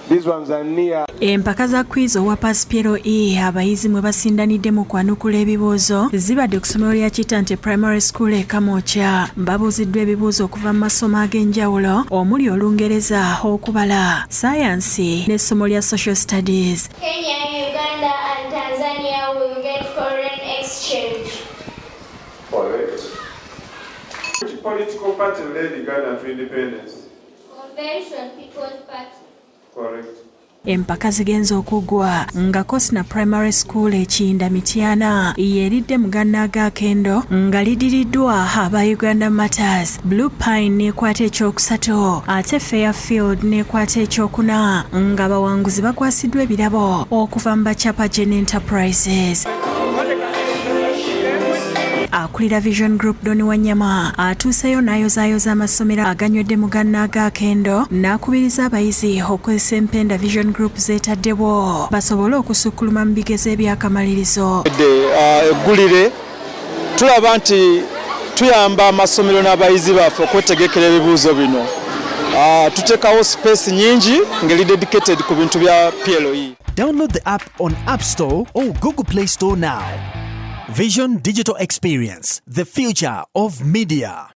These ones are near. Empaka za quiz owa Pass PLE abayizi mwe basindanidde mu kwanukula ebibuuzo zibadde ku ssomero lya Kitante Primary School e Kamwokya. Babuuziddwa ebibuuzo okuva mu masomo ag'enjawulo omuli Olungereza, okubala, sayansi n'essomo lya Social Studies. Kenya, Uganda and Tanzania will get foreign exchange. Correct. Which political party led Ghana to independence? Convention People's Party. Correct. Empaka zigenze okuggwa nga Kosna Primary School e Kiyinda Mityana yeeridde mu gannaagakendo nga lidiriddwa aba Uganda Martyrs. Blue Pine n'ekwata ekyokusatu ate Fairfield n'ekwata ekyokuna ng'abawanguzi bakwasiddwa ebirabo okuva mu ba Chapagen Enterprises. Akulira Vision Group Don Wanyama atuuseyo n'ayozaayoza amasomero aganywedde mu gannaagakendo n'akubiriza abayizi okukozesa empenda Vision Group zeetaddewo basobole okusukkuluma mu bigezo ebyakamalirizo. Eggulire tulaba nti tuyamba amasomero n'abayizi baffe okwetegekera ebibuuzo bino. Tuteekawo space nyingi ngeri dedicated ku bintu bya PLE. Download the app on App Store or Google Play Store now. Vision Digital Experience, the future of media.